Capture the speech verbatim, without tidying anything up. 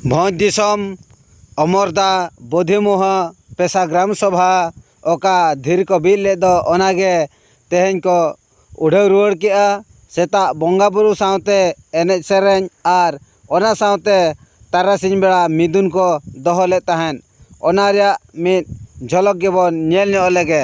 ᱵᱷᱚᱸᱡᱽ ᱫᱤᱥᱚᱢ ᱚᱢᱚᱨᱫᱟ ᱵᱳᱫᱷᱤᱢᱩᱦᱟ ᱯᱮᱥᱟ ᱜᱨᱟᱢ ᱥᱚᱵᱷᱟ ᱚᱠᱟ ᱫᱷᱤᱨᱤ ᱠᱚ ᱵᱤᱫ ᱞᱮᱫ ᱫᱚ, ᱚᱱᱟᱜᱮ ᱛᱮᱦᱮᱧ ᱠᱚ ᱩᱰᱷᱟᱹᱣ ᱨᱩᱣᱟᱹᱲ ᱠᱮᱜᱼᱟ᱾ ᱥᱮᱛᱟᱜ ᱵᱚᱸᱜᱟ ᱵᱩᱨᱩ ᱥᱟᱶᱛᱮ ᱮᱱᱮᱡ ᱥᱮᱨᱮᱧ ᱟᱨ ᱚᱱᱟ ᱥᱟᱶᱛᱮ ᱛᱟᱨᱟᱥᱤᱧ ᱵᱮᱲᱟ ᱢᱤᱫᱩᱱ ᱠᱚ ᱫᱚᱦᱚ ᱞᱮᱫ ᱛᱟᱦᱮᱸᱫ᱾ ᱚᱱᱟ ᱨᱮᱭᱟᱜ ᱢᱤᱫ ᱡᱷᱚᱞᱚᱠ ᱜᱮᱵᱚᱱ ᱧᱮᱞ ᱧᱚᱜ ᱞᱮᱜᱮ᱾